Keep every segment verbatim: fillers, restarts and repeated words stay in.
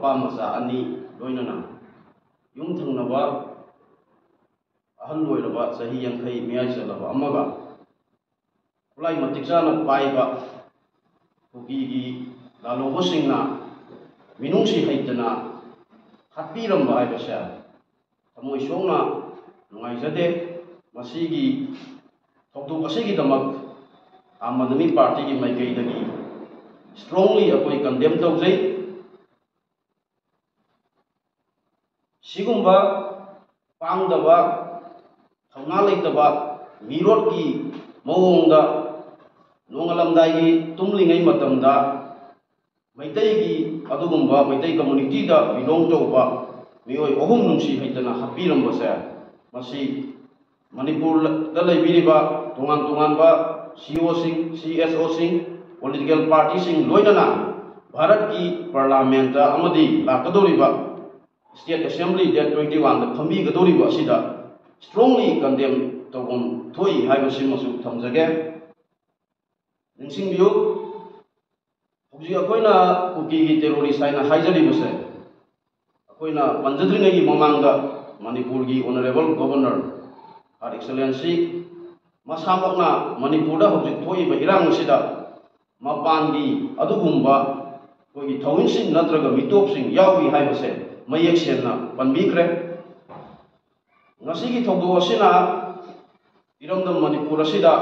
ꯅꯨꯄꯥ ꯃꯆꯥ ꯑꯅꯤ ꯂꯣꯏꯅꯅ ꯌꯨꯝ ꯊꯪꯅꯕ ꯑꯍꯜ ꯑꯣꯏꯔꯕ ꯆꯍꯤ ꯌꯥꯡꯈꯩ ꯃꯌꯥꯏ ꯆꯜꯂꯕ ꯑꯃꯒ ꯈꯨꯠꯂꯥꯏ ꯃꯇꯤꯛ ꯆꯥꯅ ꯄꯥꯏꯕ ꯀꯨꯀꯤꯒꯤ ꯂꯥꯜꯍꯧꯕꯁꯤꯡꯅ ꯃꯤꯅꯨꯡꯁꯤ ꯍꯩꯇꯅ ꯍꯥꯠꯄꯤꯔꯝꯕ ꯍꯥꯏꯕꯁꯦ ꯊꯃꯣꯏ ꯁꯣꯛꯅ ꯅꯨꯡꯉꯥꯏꯖꯗꯦ꯫ ꯃꯁꯤꯒꯤ ꯊꯧꯗꯣꯛ ꯑꯁꯤꯒꯤꯗꯃꯛ ꯑꯥꯝ ꯑꯥꯗꯃꯤ ꯄꯥꯔꯇꯤꯒꯤ ꯃꯥꯏꯀꯩꯗꯒꯤ strongly ꯑꯩꯈꯣꯏ condemn ꯇꯧꯖꯩ꯫ ꯁꯤꯒꯨꯝꯕ ꯄꯥꯡꯗꯕ, ꯊꯧꯅꯥ ꯂꯩꯇꯕ ꯃꯤꯔꯣꯠꯀꯤ ꯃꯑꯣꯡꯗ ꯅꯣꯡꯉꯥꯜꯂꯝꯗꯥꯏꯒꯤ ꯇꯨꯝꯂꯤꯉꯩ ꯃꯇꯝꯗ ꯃꯩꯇꯩꯒꯤ ꯑꯗꯨꯒꯨꯝꯕ ꯃꯩꯇꯩ communityꯗ belong ꯇꯧꯕ ꯃꯤꯑꯣꯏ ꯑꯍꯨꯝ ꯅꯨꯡꯁꯤ ꯍꯩꯇꯅ ꯍꯥꯠꯄꯤꯔꯝꯕꯁꯦ, ꯃꯁꯤ ꯃꯅꯤꯄꯨꯔꯗ ꯂꯩꯕꯤꯔꯤꯕ ꯇꯣꯉꯥꯟ ꯇꯣꯉꯥꯟꯕ CEOꯁꯤꯡ, CSOꯁꯤꯡ, political partyꯁꯤꯡ ꯂꯣꯏꯅꯅ ꯚꯥꯔꯠꯀꯤ ꯄꯥꯔꯂꯥꯃꯦꯟꯇ ꯑꯃꯗꯤ ꯂꯥꯛꯀꯗꯧꯔꯤꯕ state assembly date twenty oneꯗ ꯐꯝꯕꯤꯒꯗꯧꯔꯤꯕ ꯑꯁꯤꯗ strongly condemn ꯇꯧꯐꯝ ꯊꯣꯛꯏ ꯍꯥꯏꯕꯁꯤꯃꯁꯨ ꯊꯝꯖꯒꯦ꯫ ꯅꯤꯡꯁꯤꯡꯕꯤꯌꯨ, ꯍꯧꯖꯤꯛ ꯑꯩꯈꯣꯏꯅ ꯀꯨꯀꯤꯒꯤ terrorist ꯍꯥꯏꯅ ꯍꯥꯏꯖꯔꯤꯕꯁꯦ, ꯑꯩꯈꯣꯏꯅ ꯄꯟꯖꯗ꯭ꯔꯤꯉꯩꯒꯤ ꯃꯃꯥꯡꯗ ꯃꯅꯤꯄꯨꯔꯒꯤ honourable governor, Her Excellency ꯃꯁꯥꯃꯛꯅ ꯃꯅꯤꯄꯨꯔꯗ ꯍꯧꯖꯤꯛ ꯊꯣꯛꯏꯕ ꯏꯔꯥꯡ ꯑꯁꯤꯗ ꯃꯄꯥꯟꯒꯤ ꯑꯗꯨꯒꯨꯝꯕ ꯑꯩꯈꯣꯏꯒꯤ ꯊꯧꯃꯤꯁꯤꯡ ꯅꯠꯇ꯭ꯔꯒ ꯃꯤꯇꯣꯞꯁꯤꯡ ꯌꯥꯎꯔꯤ ꯍꯥꯏꯕꯁꯦ ꯃꯌꯦꯛ ꯁꯦꯡꯅ ꯄꯟꯕꯤꯈ꯭ꯔꯦ꯫ ꯉꯁꯤꯒꯤ ꯊꯧꯗꯣꯛ ꯑꯁꯤꯅ ꯏꯔꯝꯗꯝ ꯃꯅꯤꯄꯨꯔ ꯑꯁꯤꯗ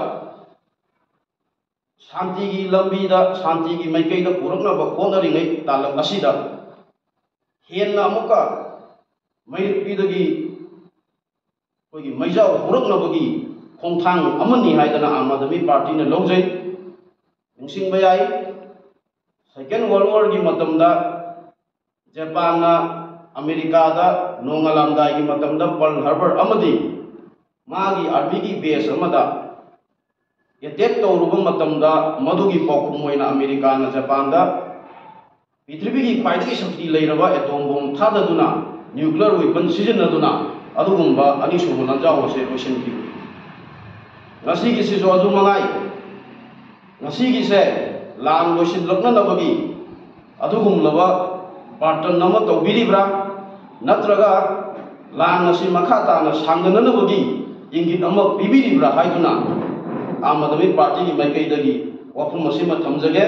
ꯁꯥꯟꯇꯤꯒꯤ ꯂꯝꯕꯤꯗ, ꯁꯥꯟꯇꯤꯒꯤ ꯃꯥꯏꯀꯩꯗ ꯄꯨꯔꯛꯅꯕ ꯍꯣꯠꯅꯔꯤꯉꯩ ꯇꯥꯂꯛ ꯑꯁꯤꯗ ꯍꯦꯟꯅ ꯑꯃꯨꯛꯀ ꯃꯩꯔꯨꯛꯄꯤꯗꯒꯤ ꯑꯩꯈꯣꯏꯒꯤ ꯃꯩꯖꯥꯎ ꯍꯧꯔꯛꯅꯕꯒꯤ ꯈꯣꯡꯊꯥꯡ ꯑꯃꯅꯤ ꯍꯥꯏꯗꯅ ꯑꯥꯝ ꯑꯥꯗꯃꯤ ꯄꯥꯔꯇꯤꯅ ꯂꯧꯖꯩ꯫ ꯅꯤꯡꯁꯤꯡꯕ ꯌꯥꯏ, Second World Warꯒꯤ ꯃꯇꯝꯗ ꯖꯄꯥꯟꯅ ꯑꯃꯦꯔꯤꯀꯥꯗ ꯅꯣꯡꯉꯥꯜꯂꯝꯗꯥꯏꯒꯤ ꯃꯇꯝꯗ Pearl Harbor ꯑꯃꯗꯤ ꯃꯥꯒꯤ armyꯒꯤ base ꯑꯃꯗ attack ꯇꯧꯔꯨꯕ ꯃꯇꯝꯗ, ꯃꯗꯨꯒꯤ ꯄꯥꯎꯈꯨꯝ ꯑꯣꯏꯅ ꯑꯃꯦꯔꯤꯀꯥꯅ ꯖꯄꯥꯟꯗ ꯄ꯭ꯔꯤꯊꯤꯕꯤꯒꯤ ꯈ꯭ꯋꯥꯏꯗꯒꯤ ꯁꯛꯇꯤ ꯂꯩꯔꯕ atom bomb ꯊꯥꯗꯗꯨꯅ, nuclear weapon ꯁꯤꯖꯤꯟꯅꯗꯨꯅ ꯑꯗꯨꯒꯨꯝꯕ ꯑꯅꯤꯁꯨꯕ ꯂꯥꯟꯖꯥꯎ ꯑꯁꯤ ꯂꯣꯏꯁꯤꯟꯈꯤꯕꯅꯤ꯫ ꯉꯁꯤꯒꯤꯁꯤꯁꯨ ꯑꯗꯨ ꯃꯉꯥꯏ꯫ ꯉꯁꯤꯒꯤꯁꯦ ꯂꯥꯟ ꯂꯣꯏꯁꯤꯜꯂꯛꯅꯅꯕꯒꯤ ꯑꯗꯨꯒꯨꯝꯂꯕ ꯄꯥꯔꯇꯟ ꯑꯃ ꯇꯧꯕꯤꯔꯤꯕ꯭ꯔꯥ, ꯅꯠꯇ꯭ꯔꯒ ꯂꯥꯟ ꯑꯁꯤ ꯃꯈꯥ ꯇꯥꯅ ꯁꯥꯡꯗꯅꯅꯕꯒꯤ ꯏꯪꯒꯤꯠ ꯑꯃ ꯄꯤꯕꯤꯔꯤꯕ꯭ꯔꯥ ꯍꯥꯏꯗꯨꯅ ꯑꯥꯝ ꯑꯥꯗꯃꯤ ꯄꯥꯔꯇꯤꯒꯤ ꯃꯥꯏꯀꯩꯗꯒꯤ ꯋꯥꯐꯝ ꯑꯁꯤꯃ ꯊꯝꯖꯒꯦ꯫